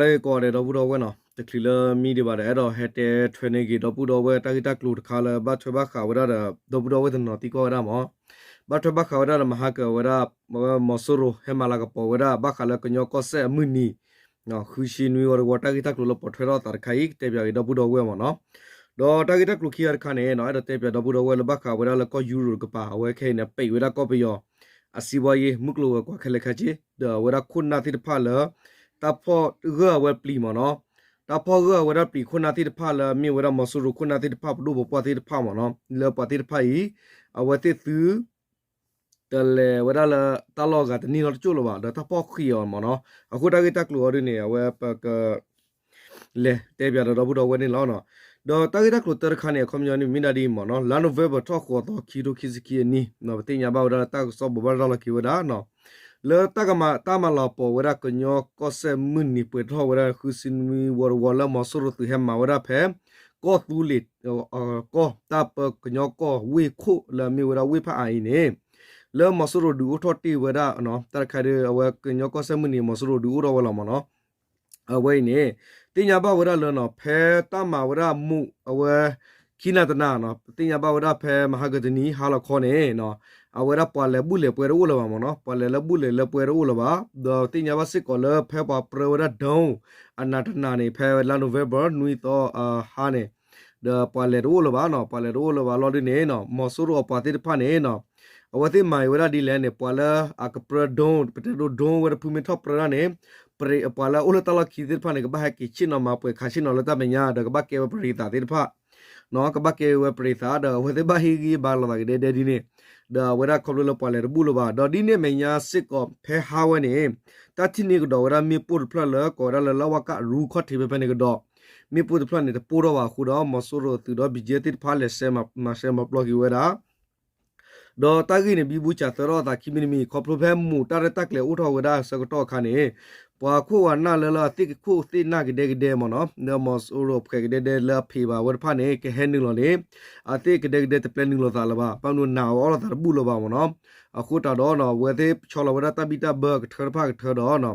လၢကိးဂၤဒဲး ဒီပုၢ်ဒီဝဲၢ်နီၤ, တချုးလၢမံဒံးဘၣ်ဒီး အဲၣ်ဒိးဟဲတဲထွဲန့ၢ်က့ၤ ဒီပုၢ်ဒီဝဲၢ် တၢ်ဂ့ၢ်တၢ်ကျိၤတခါလၢဘၣ်ထွဲဘၣ်ဃးဝဲဒၣ်ဒီး ဒီပုၢ်ဒီဝဲၢ်တနီၤသံကွၢ်ဝဲဒၣ်မး, ဘၣ်ထွဲဘၣ်ဃးဝဲဒၣ်ဒီး မဟါကဝဲဒၣ် မီၤစိရိၤဟဲမၤလၤကပီၤဝဲဒၣ် ဘၣ်ဃးလၢကညီကီၢ်စဲၣ်အမုၢ်နံၤ ဃုဆံနွံဝီတဝီ တၢ်ဂ့ၢ်တၢ်ကျိၤလၢပိာ်ထွဲထီၣ်အသးတခါအံၤ ကတဲပၠးက့ၤဒီပုၢ်ဒီဝဲၢ်မးနီၤ. ဒီးတၢ်ဂ့ၢ်တၢ်ကျိၤခံဂၤတခါန့ၣ်နီၤ, အဲၣ်ဒိးတဲပၠးဒီပုၢ်ဒီဝဲၢ်လၢဘၣ်ဃးဝဲဒၣ်လၢကီၢ်ယူရိၤတကပၤ အဝဲခဲအံၤန့ၣ် ပိတ်ဝဲဒၣ်ကီၢ်ပယီၤ အစံးဘီယ့ မုၢ်ကျိၤဝဲၤကွာ်ခဲလၢာ်ခဲဆ့ ဒီးအဝဲဒၣ်ခိၣ်နၢ်သ့ၣ်တဖၣ်လၢ တၢ်ဖီၣ်ဂၢၢ်အဝဲပျံၤမးနီၤ, တၢ်ဖီၣ်ဂၢၢ်အဝဲဒၣ်ပျံၤခိၣ်နၢ်သ့ၣ်တဖၣ်လၢ မ့ၢ်ဝဲဒၣ်မီၤစိရိၤခိၣ်နၢ်သ့ၣ်တဖၣ် ပဒိၣ်ပပှၢ်သ့ၣ်တဖၣ်မးနီၤ, လၢပှၤသ့ၣ်တဖၣ်အံၤ အဝဲသ့ၣ်သု တလဲၤဝဲဒၣ်လၢတၢ်လီၢ်အဂၤတန့ၢ်နီတကၠိၢ်လၢၤဘၣ် ဒီးတၢ်ဖီၣ်ဃံးအီၤမးနီၤ. အဃိတၢ်ဂ့ၢ်တၢ်ကျိၤအီၤဒ်န့ၣ် အဝဲပက လဲၤတဲပၠးဒီးဒီပုၢ်ဒီဝဲၢ်န့ၣ်လီၤ. ဒီးတၢ်ဂ့ၢ်တၢ်ကျိၤတၢတခါန့ၣ် အခီပညီန့ၣ် မ့ၢ်ဒၣ်ဒ်အံၤမးနီၤ, လါ November ထီၣ်ဃိးသီ ခံကထိခံဆံခံအနံၤ ပသ့ၣ်ညါဘၣ်ဝဲဒၣ်လၢတၢ်ကစီၣ်ဘိးဘၣ်ရၤလီၤက့ၤဝဲဒၣ်နီၤ, လၢတၢ်ကမၤတၢ်မၤလၤကပီၤဝဲဒၣ်ကညီကီၢ်စဲၣ်မုၢ်နံၤပှဲၤထီၣ်ဝဲဒၣ်ဃုဆံနွံဝီတဝီလၢမီၤစိရိၤသုးဟဲမၤဝဲဒၣ်ဖဲ ကီၢ်သူလ့ၤ ကီၢ်တၢ်ပၢကညီကီၢ်ဝ့ၢ်ခိၣ်လၢအမ့ၢ်ဝဲဒၣ်ဝ့ၢ်ဖးအါအံၤန့ၣ် လၢမီၤစိရိၤဒုးအိၣ်ထီၣ်တ့ၢ်ဝဲဒၣ် တၢ်တခါဒီး အဝဲကညီကီၢ်စဲၣ်မုၢ်နံၤ မီၤစိရိၤဒုးအိၣ်ထီၣ်ဝဲလီၤမးနီၤ. အဝဲအံၤန့ၣ် သ့ၣ်ညါဘၣ်ဝဲဒၣ်လၢနီၤ ဖဲတၢ်မၤဝဲဒၣ်မူးအဝဲ ခံနၤတနၤနီၤ, သ့ၣ်ညါဘၣ်ဝဲဒၣ်ဖဲမဟါကတနံၤ ဟါလီၤခီန့ၣ်နီၤ, အဝဲဒၣ်ပှၤလဲၤဘူၣ်လဲၤပှဲၤတအိၣ်လၢၤဘၣ်မးနီၤ, ပှၤလဲၤလၢဘူၣ်လဲၤလၢပှဲၤတအိၣ်လၢၤဘၣ်. ဒီးသ့ၣ်ညါဘၣ်စ့ၢ်ကီးလၢဖဲပှၤပြၢဝဲဒၣ် drone အနၤတနၤန့ၣ် ဖဲလါ November နွံသီအဟါန့ၣ် ဒီးပှၤလဲၤတအိၣ်လၢၤဘၣ်နီၤ, ပှၤလဲၤတအိၣ်လၢၤဘၣ်လီၤဒ်န့ၣ်နီၤ, မီၤစိရိၤအပှၤသ့ၣ်တဖၣ်န့ၣ်နီၤ အဝဲသ့ၣ်မၤအံၤဝဲဒၣ်ဒ်လဲၣ်န့ၣ် ပှၤလၢအကပြၢ drone ပတဲဒိ drone ဝဲတဖုမ့ၢ်ထီၣ်ပြၢဒၣ်န့ၣ် ပှၤလၢအအိၣ်လၢတၢ်လီၢ်ခံသ့ၣ်တဖၣ်န့ၣ် ကဘၣ်ဟဲက့ၤဆ့ၣ်နီၤမၤပှဲၤခးဆ့ၣ်နီၤလၢတၢ်မဲာ်ညါ ဒီးကဘၣ်ကဲဝဲပရံသးသ့ၣ်တဖၣ် ကဘၣ်ကဲဝဲပရံသး ဒီးအဝဲသ့ၣ်ဘၣ်ဟ့ၣ်ဂံၢ်ဘါလိာ်သးကဒဲဒဲဒ်န့ၣ်, ဒီးအဝဲဒၣ်ခီဖျိလၢပှၤလဲၤတဘူၣ်လၢၤဘၣ် ဒီးဒ်န့ၣ်အမဲာ်ညါစ့ၢ်ကီးဖဲဟါဝဲန့ၣ် တၢ်ထံၣ်န့ၢ်ကဒီးဝဲဒၣ်မ့ၣ်ပိၢ်တဖျၢၣ်လၢကိးဝဲဒၣ်လၢလဝကရူခီၣ်ထံးဖဲဖဲန့ၣ်ကဒီး မ့ၣ်ပိၢ်တဖျၢၣ်န့ၣ် တပိၢ်ထီၣ်ဘၣ်အဃိဒီး မီၤစိရိၤသုးဒီး ဘံၣ်ကၠဲသ့ၣ်တဖၣ်လဲၤဆဲးမၤ မၤဆဲးမၤပျီက့ၤဝဲဒၣ် ဒီးတၢ်ဂ့ၢ်န့ၣ် ဘံဘူစၢ်သၢထီၣ်အသးခံမံၤတမံၤ ခီဖျိဖဲမူးတၢ်ရဲၣ်တၢ်ကျဲၤအိၣ်ထီၣ်ဝဲဒၣ်အဆၢကတီၢ်အခါန့ၣ် ပှၤခိၣ်ပှၤနၢ်လၢလၢအသ့ၣ်ခိၣ်သ့ၣ်နၢ်ကဒဲကဒဲမးနီၤ လၢမီၤစိရိၤဖှဲးကဒဲဒဲလၢအဖံးဘၣ်ဝဲတဖၣ်န့ၣ် ကဟဲနုာ်လီၤန့ၣ် အသ့ၣ်ကဒဲကဒဲတပျဲနုာ်လီၤသးလၢၤဘၣ် ဘၣ်မနုၤနာ်အီၤအီလီၤသးတဘူၣ်လၢၤဘၣ်မးနီၤ အဃိတၢ်ဒီးနီၤ အဝဲသ့ၣ်ဆီလီၤဝဲဒၣ်တၢ်ဘံၣ်တၢ်ဘၢအကထၢတဖၣ်ကထၢဒီးနီၤ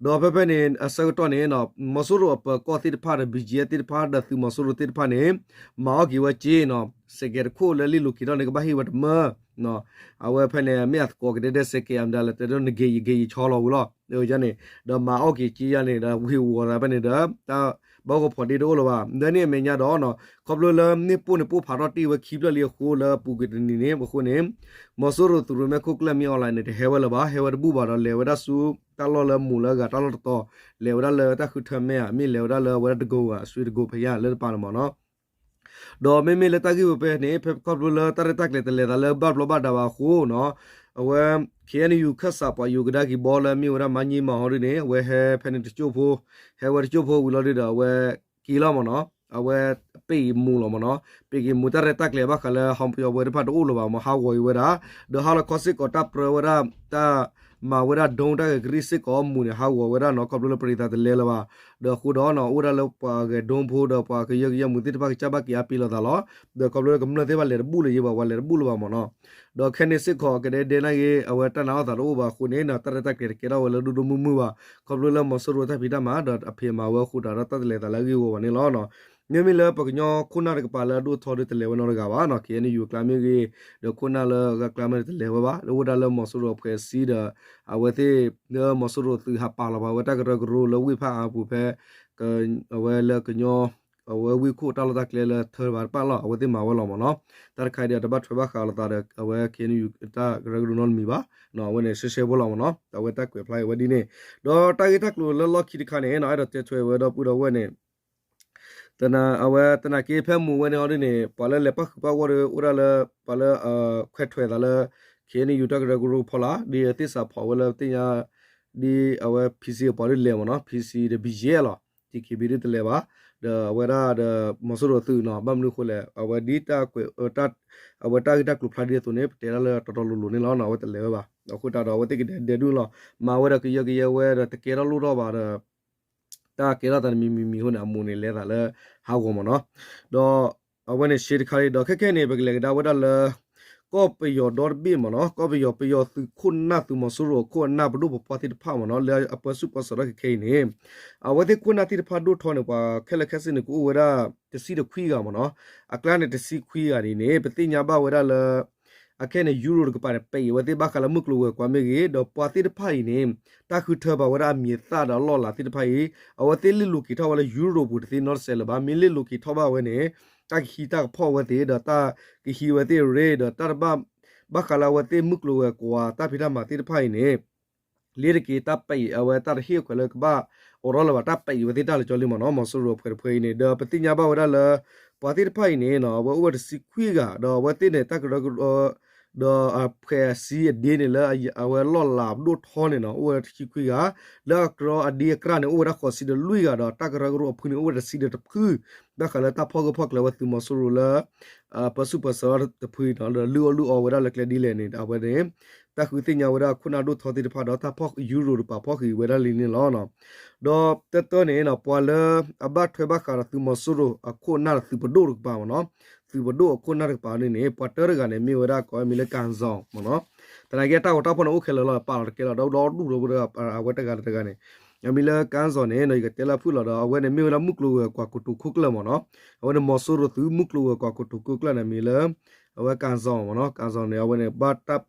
ဒီးဖဲဖဲန့ၣ် အဆၢကတီၢ်န့ၣ်နီၤ မီၤစိရိၤအပၢၤကီၢ်သ့ၣ်တဖၣ်ဒီး ဘံၣ်ကၠဲသ့ၣ်တဖၣ်ဒီးသုးမီၤစိရိၤသ့ၣ်တဖၣ်န့ၣ် မၤအီၣ်က့ၤဝဲက့နီၤ စဲးကဲးတခိၣ်လၢလ့ၣ်လိၤက့ၤထီၣ်န့ၣ် ကဘၣ်ဟ့ၣ်ဝဲတမၢ အဝဲဖဲန့ၣ် မ့ၢ်အသကိးကဒဲဒဲစဲးကဲးအမတၤလဲၣ် တဲဒိးနဂ့ၤယဂ့ၤယဆီလီၤဝံၤလီၤ ယန့ၣ် ဒီးမၤအီၣ်က့ၤက့ယၤန့ၣ် ဒီးဝ့ၤဝီၤသးဖဲန့ၣ်ဒီး တၢ်ဘၣ်ဂီၢ်ဖီၣ်ဒ့တအိၣ်လၢၤဘၣ် လၢန့ၣ်အမဲာ်ညါဒီးနီၤ ခီဖျိလၢမ့ၣ်ပိၢ်န့ၣ်ပိၢ်ဖးထီၣ်တ့ၢ်ဝဲခံဖျၢၣ်လံအဃိ လၢအပူၤကွံာ်တနံၤန့ၣ် အဃိန့ၣ် မီၤစိရိၤသုးရိၣ်မဲာ်ခိၣ်ကျၢၢ်မ့ၢ် online န့ၣ် တဟဲဝဲလၢၤဘၣ် ဟဲဝဲတဘူၣ်ဘၣ်ဒီး လဲၤဝဲဒၣ်ဆူတၢ်လီၢ်လၢမူးလၢအဂၤတၢ်လီၢ်တတီၤ လဲၤဝဲဒၣ်လၢတၢ်ဃုထၢမဲာ်ဧါ မ့ၢ်လဲၤဝဲဒၣ်လၢအဝဲဒၣ်တကိၤဧါ အစွ့တကိၤဖဲညါလၢတပၤန့ၣ်မးနီၤ ဒီးမ့မ့ၢ်လၢတၢ်ဂ့ၢ်ဝဲဖဲန့ၣ် ဖဲခီဖျိလၢတၢ်ရဲၣ်တၢ်ကျဲၤတလဲၤသးလၢဘၣ်ဘျီးဘၣ်ဒါဘၣ်အဃိနီၤ အဝဲ KNU ခၢၣ်စးပှၤယိၤကဒါက့ၤဘီလၢအမ့ၢ်ဝဲဒၣ် မါညံမၤဟီဒ်န့ၣ် အဝဲဟဲဖဲန့ၣ်တကၠိၢ်ဖိ ဟဲဝဲတကၠိၢ်ဖိဝံၤလီၤဒုဒီး အဝဲက့ၤလီၤမးနီၤ အဝဲပ့ၢ်မူးလီၤမးနီၤ ပ့ၢ်က့ၤမူးတၢ်ရဲၣ်တၢ်ကျဲၤဘၣ်ဃးလၢဟီၣ်ပယီၤဝဲတဖၣ်တအိၣ်လၢၤဘၣ်မး ဟးဂီၤအံၤဝဲဒၣ် ဒီးဟါလီၤခီစ့ၢ်ကီးတၢ်ပြၢဝဲဒၣ် တၢ်မၤဝဲဒၣ် drone တၢ်ဂဲၤကရံၣ်စ့ၢ်ကီးမူးန့ၣ် ဟးဂီၤဝဲဒၣ်နီၤ ခီဖျိလၢပရံသးတလဲလၢၤဘၣ် ဒီးအဃိဒီးနီၤ အိၣ်ဝဲဒၣ်လၢပှၤဂဲၤ drone ဖိဒီးပှၤကယၢကယဲမူးသ့ၣ်တဖၣ်ကစၢ်ဘၣ်က့ၤအါပ့ၤလိာ်သးလီၤ ဒီးခီဖျိလၢကမျၢၢ်သ့ၣ်တဖၣ်လဲၤတဘူၣ်လၢၤယံၤဘၣ် ပှၤလဲၤတဘူၣ်လၢၤဘၣ်မးနီၤ ဒီးခဲန့ၣ်စ့ၢ်ကီးကဒဲဒဲနာ်က့ အဝဲတၢ်နာ်အီၣ်သးတအိၣ်ဘၣ်အဃိန့ၣ်နီၤ တၢ်ရဲၣ်တၢ်ကျဲၤတကဲထီၣ်ဝဲလၢဒိၣ်ဒိၣ်မုၢ်မုၢ်ဘၣ် ခီဖျိလၢမီၤစိရိၤတၢ်ဖံးတၢ်မၤ ဒီးအဖံးမၤဝဲအဃိတၢ်ဒီးတၢ်တလဲၤသးလၢအဂ့ၢ်အဂီၢ်ဘၣ်န့ၣ်လီၤ မ့မ့ၢ်လၢပကညီခိၣ်နၢ်တကပၤလၢအဒိၣ်ထီဒုတလဲၤဝဲနီတဂၤဘၣ်နီၤ KNU အကျါမ့ၢ်ဂ့ၤ ဒီးခိၣ်နၢ်လၢအဂၤကျါမ့ၢ်တလဲၤဝဲဘၣ် လၢအိၣ်ဒၣ်လၢမီၤစိရိၤအဖှဲးစံဒီး အဝဲသ့ၣ် လၢမီၤစိရိၤသုးဟးပာ်လီၤဘၣ်ဝဲတၢ်ကရၢကရိလၢဝ့ၢ်ဖးအါပူၤဖဲ အဝဲလၢကညီ အဝဲဝ့ၢ်ခိၣ်တၢ်လီၢ်တၢ်ကျဲလၢထၢဘၣ်တဖၣ်လီၤ အဝဲသ့ၣ်မၤဝဲလီၤမးနီၤ တၢ်တခါအံၤဒီးတဘၣ်ထွဲဘၣ်ဃးလိာ်သးဒီး အဝဲ KNU တၢ်ကရၢကရိနီတမံၤဘၣ် အဝဲန့ၣ်ရှဲရှဲဖိလီၤမးနီၤ အဝဲတၢ်ကွဲးဖျါအံၤဝဲဒ်န့ၣ် ဒီးတၢ်ဂ့ၢ်တၢ်ကျိၤလၢလီၢ်ခံတခါန့ၣ်နီၤ အဲၣ်ဒိးတဲထွဲဝဲဒီပုၢ်ဒီဝဲၢ်န့ၣ် အဝဲသနာ်က့ဖဲမူးဝဲန့ၣ်အီၤဒ်န့ၣ် ပှၤလၢလဲၤပၣ်ဃုာ်ပၣ်ဂီၢ်ဒီး အိၣ်ဒၣ်လၢ ပှၤလၢ ခွဲးထွဲးသးလၢ KNU တၢ်ကရၢကရိဖီလာ် ဒ်အသ့ၣ်စးဖီၣ်ဝဲလၢပသ့ၣ်ညါ ဒ်အဝဲ PC အပှၤဒ်လဲၣ်မးနီၤ PC ဒီး ဘံၣ်ယဲလီၤ DKB ဒ်တလဲၤဘၣ် ဒီးအဝဲဒၣ်ဒီး မီၤစိရိၤသုးနီၤ ဘၣ်မနုၤအဃိလဲၣ် အဝဲဒ်တၢ်ကွဲး အဝဲတၢ်ဂ့ၢ်တၢ်ကျိၤဖျါဒ်အသိးန့ၣ် ပတဲဒၣ်လၢတီတီလိၤလိၤန့ၣ်လီၤနီၤ အဝဲတလဲၤဝဲဘၣ် အဃိတၢ်ဒီးအဝဲသ့ၣ်ကဒဲဒဲဒုလီၤ မၤဝဲဒီးကယၢကယဲဝဲဒီးတကဲထီၣ်လိၣ်ထီၣ်ဘၣ်ဒီး တၢ်ကဲထီၣ်သးတမံၤမံၤမံၤအဃိန့ၣ် အမူးန့ၣ်လဲၤသးလၢဟးဂီၤမးနီၤ ဒီးအဝဲန့ၣ်ရှဲတခါလံ ဒီးခဲခဲန့ၣ် ပကလဲၤကဒါဝဲဒၣ်လၢ ကီၢ်ပယီၤဒီတဘ့ၣ်မ့ၢ်နီၤ, ကီၢ်ပယီၤ ပယီၤသုးခိၣ်နၢ်သုးမီၤစိရိၤအခိၣ်အနၢ်ပဒိၣ်ပပှၢ်သ့ၣ်တဖၣ်မ့ၢ်နီၤ, လၢအပၢဆူၣ်ပၢစိးတၢ်ခဲခဲအံၤန့ၣ်, အဝဲသ့ၣ်ခိၣ်နၢ်သ့ၣ်တဖၣ်ဒိၣ်ထီန့ၣ် ပှၤခဲလၢာ်ခဲဆ့န့ၣ် ကအိၣ်ဝဲဒၣ် တဆံတခွံဂၤမ့ၢ်နီၤ, အကျါန့ၣ်တဆံခွံဂၤန့ၣ်န့ၣ် ပသ့ၣ်ညါဘၣ်ဝဲဒၣ်လၢ အခဲန့ၣ် ယူရိၤတကပၤန့ၣ် ပဲာ်အဝဲသ့ၣ်ဘၣ်ဃးလၢမုၢ်ကျိၤဝဲၤကွာ်မ့ၢ်ဂ့ၤ, ဒီးပှၤသ့ၣ်တဖၣ်အံၤန့ၣ် တၢ်ဃုထၢဘၣ်ဝဲဒၣ်အမံၤအသၣ်ဒီးအလီၢ်အလၤသ့ၣ်တဖၣ်အံၤ အဝဲသ့ၣ်လဲၤလိာ်က့ၤထီၣ်ဝဲလၢယူရိၤပူၤတသ့နီတစဲးလၢၤဘၣ်, မ့ၢ်လဲၤလိာ်က့ၤထီၣ်ဘၣ်ဝဲန့ၣ် တၢ်ကဟံးတၢ်ကဖီၣ်ဝဲသ့ၣ် ဒီးတၢ်ကဟံးဝဲသ့ၣ်ရ့ ဒီးတၢ်တဘၣ် ဘၣ်ဃးလၢအဝဲသ့ၣ်မုၢ်ကျိၤဝဲၤကွာ်တၢ်ဖံးတၢ်မၤသ့ၣ်တဖၣ်အံၤန့ၣ် လ့ၤတက့ၤတၢ်ပဲာ်အဝဲတၢ်တဟ့ၣ်အခွဲးလၢကဘၣ်အိးထီၣ်လၢၤဘၣ် တၢ်ပဲာ်အံၤဝဲသ့ၣ်တၢ်လၢာ်ကၠီလံမ့ၢ်နီၤ, မီၤစိရိၤအဖှဲးတဖှဲးအံၤန့ၣ် ဒီးပသ့ၣ်ညါဘၣ်ဝဲဒၣ်လၢ ပှၤသ့ၣ်တဖၣ်အံၤန့ၣ်နီၤ အဝဲအိၣ်ဝဲတဆံခွံဂၤ ဒီးအဝဲသ့ၣ်န့ၣ် တၢ်ကရၢကရိ ဒီးအဖှဲးအဆံအဒ့န့ၣ်လၢအဝဲလီၢ်လၤပဒိၣ်ထီန့ၣ်နီၤ အိၣ်ဝဲတဆံခွံဂၤ, လၢအကရၢအဒ့အကြၢးန့ၣ် အိၣ်ဝဲဒၣ်ဃိးဆံဒီးလွံၢ်ဂၤဒီး တၢ်ကရၢကရိအဖုန့ၣ် အိၣ်ဝဲတဆံဒီးတဖု, ဘၣ်ဃးလၢတၢ်ဖီၣ်ဂၢၢ်ဖီၣ်ကျၢၤဝဲသုးမီၤစိရိၤလၢ ပၢဆူၣ်ပၢစိးတဖုနီၤ ဒီးလုၢ်အီၣ်လုၢ်အီဝဲဒၣ်လၢကျဲဒ်လဲၣ်န့ၣ် အဝဲန့ၣ် တၢ်ဃုသ့ၣ်ညါဝဲဒၣ်ခိၣ်နၢ်ဒိၣ်ထီသ့ၣ်တဖၣ်ဒီးတၢ်ဖီၣ်ယူရိၤတကပၤဖီၣ်ဃံးဝဲဒၣ်လံန့ၣ်လီၤ. ဒီးတၢတၢန့ၣ်နီၤ ပှၤလၢအဘၣ်ထွဲဘၣ်ဃးဒီးသုးမီၤစိရိၤအခိၣ်နၢ်ဒီးသုးပဒိၣ်တကပၤမ့ၢ်နီၤ, သုးပဒိၣ်အခိၣ်နၢ်တကပၤန့ၣ်န့ၣ် ပှၤတၢတဂၤန့ၣ် မ့ၢ်ဝဲဒၣ်ကိးမံၤလၢ ကၣ်စီၣ် မ့ၢ်နီၤ, သနာ်က့တၢ်ဂီၤတၢ်ဖီၣ်န့ၣ်အိၣ်ခဲလၢာ်လီၤ ပာ်လီၤတကဲလီၤ ဒီးဒိၣ်ဒီးဝဲတဂၤလၢတဂၤန့ၣ် အမံၤလၢ ကၣ်စီၣ် န့ၣ်နီၤ ယကတဲလၢဖုၣ်လီၤဒီး အဝဲန့ၣ်မ့ၢ်ဝဲဒၣ်မုၢ်ကျိၤဝဲၤကွာ်ကတိၤခိၣ်ကျၢၢ်မ့ၢ်နီၤ, အဝဲန့ၣ်မီၤစိရိၤသုးမုၢ်ကျိၤဝဲၤကွာ်ကတိၤခိၣ်ကျၢၢ်န့ၣ် မံၤလၢ အဝဲ ကၣ်စီၣ် မ့ၢ်နီၤ, ကၣ်စီၣ် န့ၣ် အဝဲန့ၣ် ဘၣ်တၢ်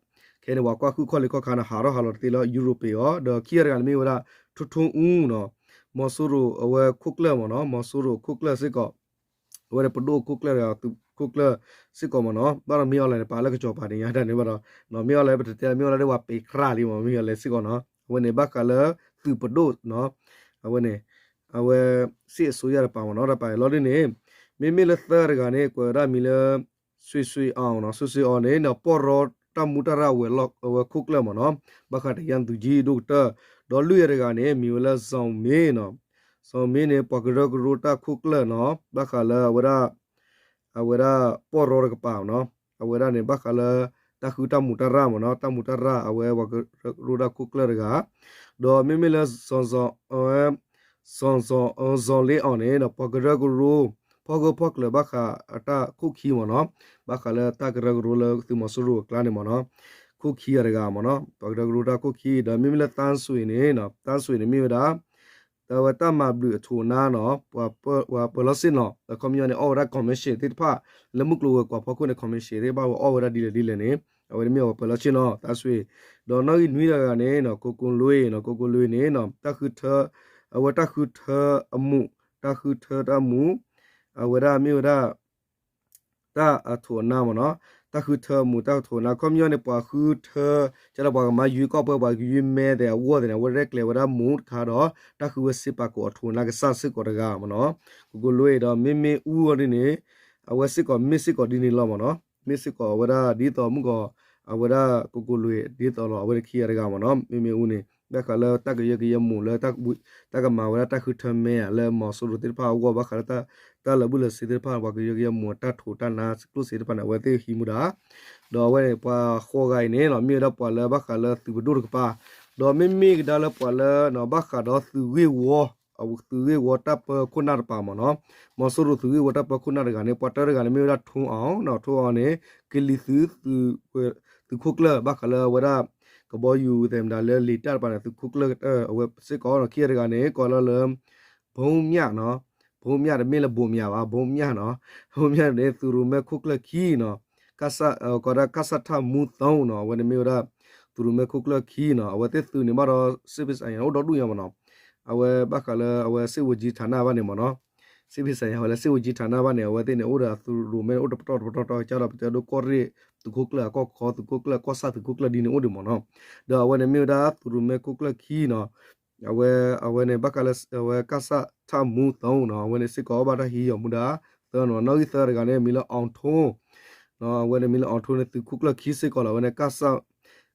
ခဲန့ၣ် ပှၤကွၢ်ဃုခီၣ်လ့ၤခီၣ်ခါန့ၣ် ဟးထီၣ်ဟးလီၤတသ့လၢယူရိၤပံၤအီၤ ဒီးခံဂၤတဂၤန့ၣ်မ့ၢ်ဝဲဒၣ် ထိၣ်ထိၣ်အူနီၤ, မီၤစိရိၤအဝဲခိၣ်ကျၢၢ်မ့ၢ်နီၤ, မီၤစိရိၤအခိၣ်ကျၢၢ်စ့ၢ်ကီး အဝဲန့ၣ်ပဒိၣ်အခိၣ်ကျၢၢ်တဂၤ သုးခိၣ်ကျၢၢ်စ့ၢ်ကီးမ့ၢ်နီၤ, ဘၣ်ဒီးမ့ၢ်အီၤလဲၣ်န့ၣ် ပာ်လၢကစီၤပၤန့ၣ်ညါတၢ်န့ၣ်ဘၣ်ဒီး မ့ၢ်အီၤလဲၣ် ပတတဲလၢမ့ၢ်အီၤလဲၣ်ဒ်ပှၤပ့ၤကြၢ်လံမ့ၢ် မ့ၢ်အီၤလဲၣ်စ့ၢ်ကီးနီၤ, အဝဲန့ၣ်ဘၣ်ဃးလၢသုးပဒိၣ်နီၤ, အဝဲန့ၣ် အဝဲ စစ်အစိုးရတကပၤမ့ၢ်နီၤ, တကပၤလီၤဒ်န့ၣ် မ့မ့ၢ်လၢသၢတဂၤန့ၣ် ကွဲးဝဲဒၣ်မံၤလၢ ဆွေဆွေအောင်နီၤ, ဆွေဆွေအောင်န့ၣ် ပီၢ်ရီတၢ်မူတၢ်ရၢ်ဝဲၤလီၢ် အဝဲခိၣ်ကျၢၢ်မ့ၢ်နီၤ, ဘၣ်ဃးဒီးယါသူကံဒိၣ်ကတၢၢ်, ဒီးလွံၢ်ဂၤတဂၤန့ၣ် မံၤဝဲလၢ ဇော်မင်းနီၤ, ဇော်မင်းန့ၣ် ပှၤကရၢကရိတၢ်ခိၣ်ကျၢၢ်နီၤ, ဘၣ်ဃးလၢအဝဲဒၣ် အဝဲဒၣ်ပီၢ်ရီတကပၤနီၤ, အဝဲဒၣ်န့ၣ် ဘၣ်ဃးလၢ တၢ်ဃုတၢ်မူးတၢ်ရၢ်မ့ၢ်နီၤ, တၢ်မူးတၢ်ရၢ် အဝဲပှၤကရၢကရိတၢ်ခိၣ်ကျၢၢ်တဂၤ, ဒီးမ့မ့ၢ်လၢ စီၤစီၤ အဝဲ စီၤစီၤ စီၤလ့အီၤန့ၣ် ပှၤကရၢကရိ ဖီၣ်ဂၢၢ်ဖီၣ်ကျၢၤဘၣ်ဃးအတၢ်ခိၣ်ခံမ့ၢ်နီၤ, ဘၣ်ဃးလၢတၢ်ကရၢကရိလၢသုးမီၤစိရိၤအကျါန့ၣ်မ့ၢ်နီၤ, ခိၣ်ခံဂၤတဂၤမ့ၢ်နီၤ, ပှၤကရၢကရိတၢ်ခိၣ်ခံ, ဒီးမ့မ့ၢ်လၢ သန်းဆွေန့ၣ် သန်းဆွေန့ၣ် မ့ၢ်ဝဲဒၣ် အဝဲတၢ်မၤဘျုးအထိးအနါနီၤ, ပှၤပၢၤလီၢ်ဆ့ၣ်နီၤ, အခီပညီန့ၣ် အီၣ်ဝဲဒၣ် commission သ့ၣ်တဖၣ် လၢမုၢ်ကျိၤဝဲၤကွာ်ဖီခိၣ်န့ၣ် commission သ့ၣ်တဖၣ် ဝဲအီၣ်ဝဲဒၣ်ဒ်လဲၣ်ဒ်လဲၣ်န့ၣ် အဝဲန့ၣ်မ့ၢ်ဝဲပၢၤလီၢ်ဆ့ၣ်နီၤ သန်းဆွေ, ဒီးနီၣ်ဂံၢ်နွံတဂၤန့ၣ်နီၤ ကိုကိုလွင် နီၤ, ကိုကိုလွင်န့ၣ်နီၤ တၢ်ဃုထၢ အဝဲတၢ်ဃုထၢအမူး တၢ်ဃုထၢတၢ်မူး အဝဲဒၣ်မ့ၢ်ဝဲဒၣ် တၢ်အထိးအနါမ့ၢ်နီၤ, တၢ်ဃုထၢအမူး တၢ်အထိးအနါ ခီပညီန့ၣ် ပှၤဃုထၢ ကဒီးပှၤကမၤယွၤကီၢ်ပှဲၤ ပှၤကယွၤမဲသ့ၣ်အဂီၢ်သ့ၣ်န့ၣ် အဝဲရဲၣ်ကျဲၤဝဲဒၣ်မူးတခါဒီး တၢ်ဃုဝဲစ့ပာ်ကိးအထိးအနါကစၢ်စ့ၢ်ကီးတဂၤမ့ၢ်နီၤ, ကိုကိုလွင်ဒီး မ့မ့ၢ်အူအီၤဒ်န့ၣ် အဝဲစ့ၢ်ကီးမ့ၢ်စ့ၢ်ကီးဒ်န့ၣ်လီၤမ့ၢ်နီၤ, မ့ၢ်စ့ၢ်ကီးအဝဲဒၣ်ဒ်သိးမုၢ်ကီး အဝဲဒၣ် ကိုကိုလွင် ဒ်သိးလီၤ အဝဲန့ၣ်ခံဂၤတဂၤမ့ၢ်နီၤ, မ့မ့ၢ်အူန့ၣ် ဘၣ်ဃးလၢတၢ်ကယၢကယဲမူးလၢ တၢ်ကမၤဝဲဒၣ်တၢ်ဃုထၢမဲာ်လၢမီၤစိရိၤသ့ၣ်တဖၣ်အဂီၢ် ဘၣ်ဃးလၢ တၢ်လၢာ်ဘူၣ်လၢာ်စ့သ့ၣ်တဖၣ် ပှၤကယၢကယဲမူးအတၢ်ထိးတၢ်နါကျိၣ်စ့သ့ၣ်တဖၣ်န့ၣ် အဝဲသ့ၣ်ဟံးမူဒါ, ဒီးအဝဲန့ၣ် ပှၤဃိးဂၤအံၤန့ၣ်နီၤ မ့ၢ်ဝဲဒၣ်ပှၤလၢဘၣ်ဃးလၢသုးပဒိၣ်တကပၤ, ဒီးမ့မ့ၢ်ကဒါလၢပှၤလၢ ဘၣ်ဃးဒီးသုးဂ့ၢ်ဝီ သုးဂ့ၢ်ဝီတၢ်ပၢခိၣ်နၢ်တကပၤမ့ၢ်နီၤ, မီၤစိရိၤသုးဂ့ၢ်ဝီတၢ်ပၢခိၣ်နၢ်တဂၤန့ၣ် ပှၤတၢတဂၤန့ၣ် မ့ၢ်ဝဲဒၣ် ထိၣ်အီၣ်နီၤ, ထိၣ်အီၣ်န့ၣ် ကလံၤသုး သုးခိၣ်ကျၢၢ် ဘၣ်ဃးလၢအဝဲဒၣ် ကဘီယူၤသဲးမတၤလၢလံာ်တၢ်တကပၤန့ၣ် သုးခိၣ်ကျၢၢ် အဝဲစ့ၢ်ကီးနီၤ, ခံဂၤတဂၤန့ၣ် ကိးလီၤလၢ ဘိမၠၣ်နီၤ, ဘိမၠၣ်တမ့ၢ်လၢဘိမၠၣ်ဘၣ်, ဘိမၠၣ်နီၤ, ဘိမၠၣ်န့ၣ် သုးရိၣ်မဲခိၣ်ကျၢၢ်ခံနီၤ, ကစၢ် ကိးဒၣ် ကစၢ်ထၣ်မူသီနီၤ, အဝဲန့ၣ်မ့ၢ်ဝဲဒၣ် သုးရိၣ်မဲခိၣ်ကျၢၢ်ခံနီၤ, အဝဲသ့ၣ်သုးန့ၣ်ဘၣ်ဒီး စစ်ဖက်ဆိုင်ရာ အိၣ်ဒီဒူၣ်ညါမ့ၢ်နီၤ, အဝဲဘၣ်ဃးလၢအဝဲ စစ်ဝန်ကြီးဌာန ဘၣ်န့ၣ်မ့ၢ်နီၤ, စစ်ဖက်ဆိုင်ရာ ဝဲလၢ စစ်ဝန်ကြီးဌာန ဘၣ်န့ၣ် အဝဲသ့ၣ်န့ၣ် အိၣ်ဒီးသုးရိၣ်မဲန့ၣ် အိၣ်တပတီၢ်တပတီၢ်တီၢ် ကဒီးပတဲဒိကီၢ်ရ့ၣ် သုးခိၣ်ကျၢၢ်အကီၢ်ခီ သုးခိၣ်ကျၢၢ် ကီၢ်ဆၣ်သုးခိၣ်ကျၢၢ်ဒ်န့ၣ်အိၣ်ဒံးမ့ၢ်နီၤ, ဒီးအဝဲန့ၣ်မ့ၢ်ဝဲဒၣ် သုးရိၣ်မဲခိၣ်ကျၢၢ်ခံနီၤ, အဝဲ အဝဲန့ၣ် ဘၣ်ဃးလၢ အဝဲ ကစၢ်ထၣ်မူသီနီၤ, အဝဲန့ၣ်စ့ၢ်ကီး ဘၣ်တၢ်ဟံးယီၤမူဒါ သၢနီၤ, နီၣ်ဂံၢ်သၢတဂၤန့ၣ် မံၤလၢ အောင်ထွန်း နီၤ, အဝဲန့ၣ်မံၤလၢ အောင်ထွန်း န့ၣ် သုးခိၣ်ကျၢၢ်ခံစ့ၢ်ကီးလီၤ, အဝဲန့ၣ် ကစၢ်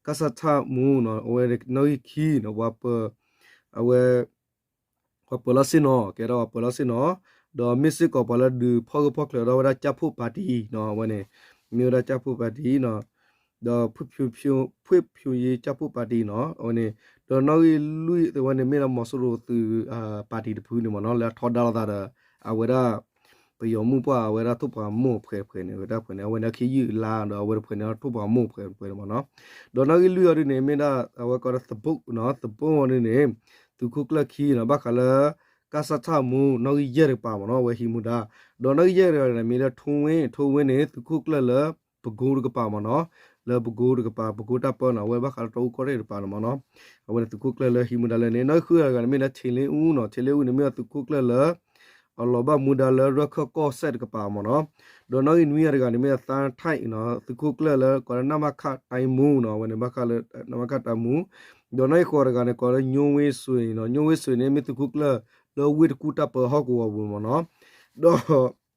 ကစၢ်ထၣ်မူနီၤ, အဝဲန့ၣ် နီၣ်ဂံၢ်ခံနီၤ, ပှၤပၢၤ အဝဲ ပှၤပၢၤလီၢ်ဆ့ၣ်နီၤ, ကဲဒီးပှၤပၢၤလီၢ်ဆ့ၣ်နီၤ, ဒီးမ့ၢ်စ့ၢ်ကီးပှၤလၢဒုးဖီၣ်ဂၢၢ်ဖီၣ်ကျၢၤဒီးဝဲဒၣ် ကၠၢ်ဖိၣ်ပၣ်တံၣ်နီၤ, အဝဲန့ၣ် မ့ၢ်ဝဲဒၣ် ကၠၢ်ဖိၣ်ပၣ်တံၣ်နီၤ, ဒီး ဖွံ့ဖြိုးရေး ကၠၢ်ဖိၣ်ပၣ်တံၣ်နီၤ, အဝဲန့ၣ် ဒီးနီၣ်ဂံၢ်လွံၢ် အဝဲန့ၣ်မ့ၢ်လၢမီၤစိရိၤသုး ပၣ်တံၣ်တဖုန့ၣ်မ့ၢ်နီၤ, လၢအထီဒါလိာ်သးဒီး အဝဲဒၣ် ပယီၤမုၣ်ပှၢ်အဝဲဒၣ်ထိၣ်ပှၤမိၢ်ဖှဲးတဖှဲးန့ၣ် ဝဲတၢ်ဖှဲးန့ၣ် အဝဲန့ၣ်ခံယုၢ်လါဒီး အဝဲတဖှဲးန့ၣ်ထိၣ်ပှၤမိၢ်ဖှဲးတဖှဲးန့ၣ်မ့ၢ်နီၤ. ဒီးနီၣ်ဂံၢ်လွံၢ်အီၤဒ်န့ၣ် မ့ၢ်ဒၣ်အဝဲကိးဒီးသဘိၣ်နီၤ သဘိၣ်အီၤဒ်န့ၣ် သုးခိၣ်ကျၢၢ်ခံနီၤ ဘၣ်ဃးလၢ ကစထမူ နီၣ်ဂံၢ်ယဲၢ်တကပၤမ့ၢ်နီၤ အဝဲဟံးမူဒါ ဒီးနီၣ်ဂံၢ်ယဲၢ်တဂၤန့ၣ် မ့ၢ်လၢထိဝ့ၣ် ထိဝ့ၣ်န့ၣ် သုးခိၣ်ကျၢၢ်လၢ ပကိတကပၤမ့ၢ်နီၤ လၢပကိတကပၤ ပကိတၢ်ပၢနီၤ အဝဲဘၣ်ဃးလၢတီအူကီၢ်ရ့ၣ်တကပၤန့ၣ်မ့ၢ်နီၤ အဝဲန့ၣ်သုးခိၣ်ကျၢၢ်လၢဟံးမူဒါလၢန့ၣ် နီၣ်ဂံၢ်ဃုဂၤတဂၤန့ၣ် မ့ၢ်လၢထံလ့အူနီၤ ထံလ့အူန့ၣ် မ့ၢ်အသုးခိၣ်ကျၢၢ်လၢ အလီၤဘၣ်မူဒါလၢရၢၢ်ခၢၣ်ကီၢ်စဲၣ်တကပၤမ့ၢ်နီၤ ဒီးနီၣ်ဂံၢ်နွံဂၤတဂၤန့ၣ် မ့ၢ်အသါထံနီၤ သုးခိၣ်ကျၢၢ်လၢကိးလၢ နမခ တိုင်းမှူးနီၤ အဝဲန့ၣ်ဘၣ်ဃးလၢ နမခ တိုင်းမှူး ဒီးနီၣ်ဂံၢ်ဃိးတဂၤန့ၣ် ကိးလၢ ညိဝ့စွ့နီၤ ညိဝ့စွ့န့ၣ် မ့ၢ်သုးခိၣ်ကျၢၢ်လၢဝ့ၢ်တကူၣ်တၢ်ပၢဟီၣ်ကဝီၤပူၤမ့ၢ်နီၤ ဒီး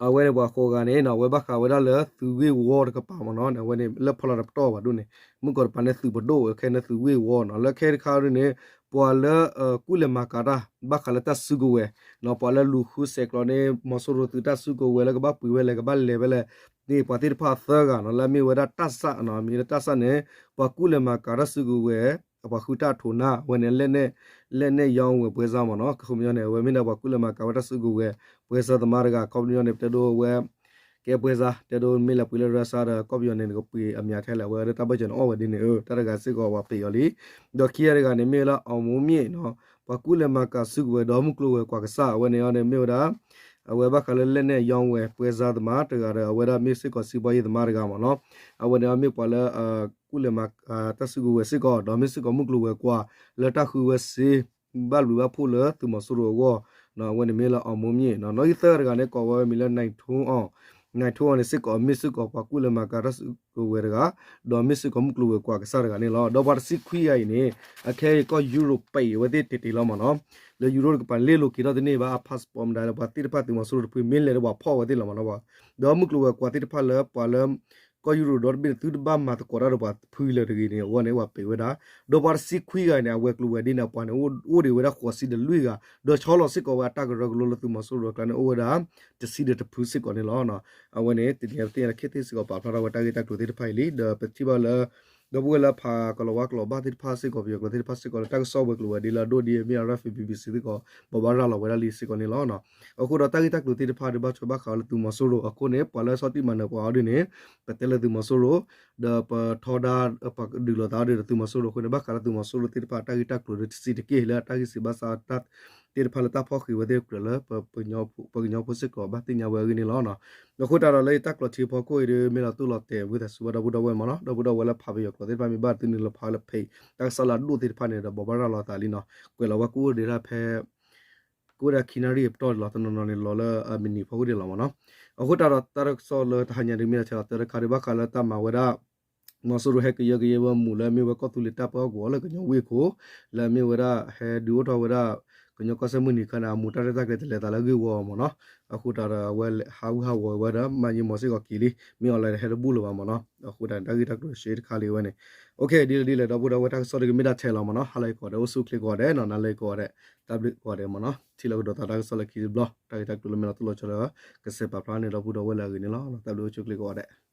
အဝဲန့ၣ်ပှၤဃိးဂၤန့ၣ်နီၤ အဝဲဘၣ်ဃးဝဲဒၣ်လၢသုးဂ့ၢ်ဝီတကပၤမ့ၢ်နီၤ အဝဲန့ၣ်လၢဖီလာ်တပတီၢ်ဘၣ်ဒိၣ်န့ၣ် မုၢ်ကီးတပၤန့ၣ်သုးပဒိၣ် ခဲန့ၣ်သုးဂ့ၢ်ဝီနီၤ လၢခဲတခါဒ်န့ၣ် ပှၤလၢ ကူၣ်လဲၤမၤကၤတၢ် ဘၣ်ဃးလၢတၢ်စုကဝဲၤနီၤ ပှၤလၢလူၤဃုဆဲးကျိးန့ၣ် မီၤစိရိၤသုးတၢ်စုကဝဲၤလၢကဘၣ်ပှ့ၤဝဲလဲၣ် ကဘၣ်လဲၤဝဲလဲၣ်န့ၣ် ပှၤသ့ၣ်တဖၣ်သၢဂၤနီၤ လၢအမ့ၢ်ဝဲဒၣ်တၢ်စၢ်နီၤ မ့ၢ်လၢတၢ်စၢ်န့ၣ် ပှၤကူၣ်လဲၤမၤကၤတၢ်စုကဝဲၤ ပှၤဃုတၢ်ထိးနၢ် အဝဲန့ၣ် လက်နက်ရောင်းဝယ်ပွဲစားမ့ၢ်နီၤ ခီပညီန့ၣ် အဝဲမ့ၢ်ဒၣ်ပှၤကူၣ်လဲၤမၤကၤဝဲတၢ်စုကဝဲၤ ပွဲစားသမားတဂၤ ခီပညီန့ၣ် ပတဲဒိဝဲ ကဲပွဲစား တဲဒိမ့ၢ်လဲၤပှ့ၤလၢ Russia ဒီး ခီပညီန့ၣ် နကပှ့ၤအမျးထဲလဲၣ် အဝဲဒၣ်တၢ်ဘၢၣ်စၢၤန့ၣ် အီၣ်ဝဲဒ်န့ၣ် တၢ်တဂၤစ့ၢ်ကီးပှၤပ့ၤအီၤလံ ဒီးခံဂၤတဂၤန့ၣ် မ့ၢ်ဝဲဒၣ် အောင်မိုးမြင့်နီၤ ပှၤကူၣ်လဲၤမၤကၤစုကဝဲၤဒီးမုၢ်ကျိၤဝဲၤကွာ်ကစၢ် အဝဲန့ၣ်အီၤန့ၣ် မ့ၢ်ဝဲဒၣ် အဝဲဘၣ်ဃးလၢ လက်နက်ရောင်းဝယ်ပွဲစားသမား တဂၤဒီး အဝဲဒၣ်မ့ၢ်စ့ၢ်ကီး စီးပွားရေးသမား တဂၤမ့ၢ်နီၤ အဝဲန့ၣ်အီၤမ့ၢ်ပှၤလၢ ကူၣ်လဲၤမၤကၤတၢ်စုကဝဲၤစ့ၢ်ကီး ဒီးမ့ၢ်စ့ၢ်ကီးမုၢ်ကျိၤဝဲၤကွာ် လၢတၢ်ဃုဝဲစ့ ဘၣ်ဘျုးဘၣ်ဖှိၣ်လၢသုးမီၤစိရိၤအဂီၢ် အဝဲန့ၣ်မ့ၢ်လၢ အောင်မိုးမြင့်နီၤ နီၣ်ဂံၢ်သၢဂၤတဂၤန့ၣ် ကိးဝဲမံၤလၢ နိုင်ထွန်းအောင် နိုင်ထွန်းအောင်န့ၣ်စ့ၢ်ကီး မ့ၢ်စ့ၢ်ကီးပှၤကူၣ်လဲၤမၤကၤတၢ်စုကဝဲၤတဂၤ ဒီးမ့ၢ်စ့ၢ်ကီးမုၢ်ကျိၤဝဲၤကွာ်ကစၢ်တဂၤန့ၣ်လီၤ. ဒီးပှၤတဆံခွံဂၤအံၤန့ၣ် အခဲအံၤကီၢ်ယူရိၣ်ပံးအဝဲသ့ၣ်တ့ၢ်တ့ၢ်လီၤမ့ၢ်နီၤ လၢယူရိၣ်တကပၤန့ၣ် လ့ၣ်လိၤက့ၤထီၣ်တန့ၢ်ဘၣ် အ passport မတၤလၢ ပှၤသ့ၣ်တဖၣ်သုးမီၤစိရိၤတဖုမ့ၢ်လဲၤဒီးပှၤဖီၣ်ဝဲသ့ၣ်လီၤမ့ၢ်နီၤ ဒီးမုၢ်ကျိၤဝဲၤကွာ်သ့ၣ်တဖၣ်လၢပှၤလၢ ကီၢ်ယူရိၣ်ဒီတဘ့ၣ်န့ၣ် သုတဘၣ်မၤသကိးတၢ်ဒီးပှၤတဖုလၢၤတဂ့ၤန့ၣ် အဝဲန့ၣ်ပှၤပံးဝဲဒၣ် ဒီးပှၤတဆံခွံဂၤအံၤန့ၣ် အဝဲၤကျိၤဝဲၤဒ့န့ၣ် အပှၤန့ၣ် အိၣ်ဒံးဝဲဒၣ်ဃိးဆံဒီးလွံၢ်ဂၤ ဒီးဆီလီၤစ့ၢ်ကီးဝဲအတၢ်ကရၢကရိလၢသုးမီၤစိရိၤအကျါန့ၣ် အိၣ်ဝဲဒၣ် တဆံဒီးတဖုစ့ၢ်ကီးန့ၣ်လီၤ. အဝဲန့ၣ် တနံၤအံၤပသ့ၣ်ညါလၢ ခ့သ့ၣ်စ့ၢ်ကီး ပာ်ဖျါထီၣ်ဝဲတၢ်ဂ့ၢ်တၢ်ကျိၤသ့ၣ်တဖၣ်အံၤလံ ဒီးပထံၣ်ဘၣ်လၢ ဒီပုၢ်ဝဲၢ်လၢဖးကလီၤဝါကလီၤဘၣ်သ့ၣ်တဖၣ်စ့ၢ်ကီး ပယီၤကျိာ်သ့ၣ်တဖၣ်စ့ၢ်ကီးလၢတၢ်ကစီၣ်ဝဲၤကျိၤဝဲၤဒ့လၢအဒိၣ်ဒ်အမ့ၢ် RFA BBC စ့ၢ်ကီး ဘိးဘၣ်ရၤလီၤဝဲဒၣ်လံစ့ၢ်ကီးန့ၣ်လီၤ. အဃိဒီးတၢ်ဂ့ၢ်တၢ်ကျိၤသ့ၣ်တဖၣ်ဒီးဘၣ်ထွဲဘၣ်ဃးလၢသုးမီၤစိရိၤအဃိန့ၣ် ပှၤလၢဆီၣ်တံၢ်မၤနၢၤပှၤအီၤဒ်န့ၣ် ပတဲလၢသုးမီၤစိရိၤ ဒီးပထီဒါ ပှၤဒုးလိာ်သးအီၤဒ်ဒီးသုးမီၤစိရိၤအဃိန့ၣ် ဘၣ်ဃးလၢသုးမီၤစိရိၤသ့ၣ်တဖၣ်တၢ်ဂ့ၢ်တၢ်ကျိၤဒီးတဆံးတက့ၢ်လၢအတၢ်ဂ့ၢ်စံးဘၣ်ဆၣ် သ့ၣ်တဖၣ်လၢတၢ်ဖီၣ်ဃံးဝဲသ့ၣ်ကြၢးလၢ ပှၤကညီဖိစ့ၢ်ကီးဘၣ်သ့ၣ်ညါဝဲအဂ့ၢ်န့ၣ်လီၤ. အဃိတၢ်ဒီးလၢယတၢ်ကျိးထံဖီခိၣ်အံၤဒီး မ့ၢ်လီၤတိၢ်လီၤတဲာ်ဝံသးစူၤဘၣ်ဒီပုၢ်ဒီဝဲၢ်မ့ၢ်နီၤ ဒီပုၢ်ဒီဝဲၢ်လၢဖးပယီၤကျိာ်သ့ၣ်တဖၣ်မ့ၢ်ဘၣ်သုနုာ်လီၤဖးလၢ page တၢ်ကစီၣ်လၢအဒိၣ်သ့ၣ်တဖၣ်န့ၣ်ဒီး ဘိးဘၣ်ရၤလီၤသးလံနီၤ ကွဲးလီၤဝဲကအိၣ်ဒံးဒၣ်ဖဲ ကအိၣ်ဒၣ်ခံနၣ်ရံၣ်အပတီၢ်လီၤ တနီၤနီၤန့ၣ် လီၤလၢအမံးနံးဖီခိၣ်ဒံးလီၤမ့ၢ်နီၤ. အဃိတၢ်ဒီးတၢ်ကစီၣ်လၢတဟါညါဒ်မ့ၢ်ဒၣ်ထဲလီၤ တၢ်တခါဒ်ဘၣ်ဃးလၢတၢ်မၤဝဲဒၣ် မီၤစိရိၤဟဲကယၢကယဲဝဲမူးလၢအမ့ၢ်ဝဲကီၢ်သူလ့ၤတၢ်ပၢဟီၣ်ကဝီၤလၢကညီဝ့ၢ်ခိၣ် လၢအမ့ၢ်ဝဲဒၣ်ဟဲဒုးအိၣ်ထီၣ်ဝဲဒၣ် ကညီကီၢ်စဲၣ်မုၢ်နံၤခါန့ၣ် အမူးတၢ်ရဲၣ်တၢ်ကျဲၤတလဲၤသးလၢအဂ့ၢ်ဝီမ့ၢ်နီၤ. အဃိတၢ်ဒီးအဝဲဟးဂူာ်ဟးဂီၤဝဲဒီး မၤယံာ်မီၤစ့ၢ်ကီးက့ၤလံ မ့ၢ်အီၤလဲၤဟဲတဘူၣ်လၢၤဘၣ်မ့ၢ်နီၤ. အဃိတၢ်န့ၣ် တၢ်ဂ့ၢ်တၢ်ကျိၤရှဲတခါလံဝဲန့ၣ် OK ဒ်လဲၣ်ဒ်လဲၣ် ဒီပုၢ်ဒီဝဲၢ်တၢ်ကစီၣ်တဂ့ၤမ့ၢ်ဒၣ်ထဲလီၤမ့ၢ်နီၤ. ဟါလၢအဂ့ၤကိးဂၤဒဲး အိၣ်ဆူၣ်အိၣ်ချ့ကိးဂၤဒဲးနီၤ နၤလၢအဂ့ၤကိးဂၤဒဲး တၢ်ဘျုးကိးဂၤဒဲးမ့ၢ်နီၤ. ထံၣ်လိာ်ကဒီးသးတၢ်ကစီၣ်လၢခံတဘျီ တၢ်ဂ့ၢ်တၢ်ကျိၤလၢမ့ၢ်လီၤတိၢ်လီၤဆီဒီး ကစဲးပာ်ဖျါန့ၣ်ဒီပုၢ်ဒီဝဲၢ်လၢအဂ့ၤန့ၣ်လီၤ. တၢ်ဘျုးအိၣ်ဆူၣ်အိၣ်ချ့ကိးဂၤဒဲး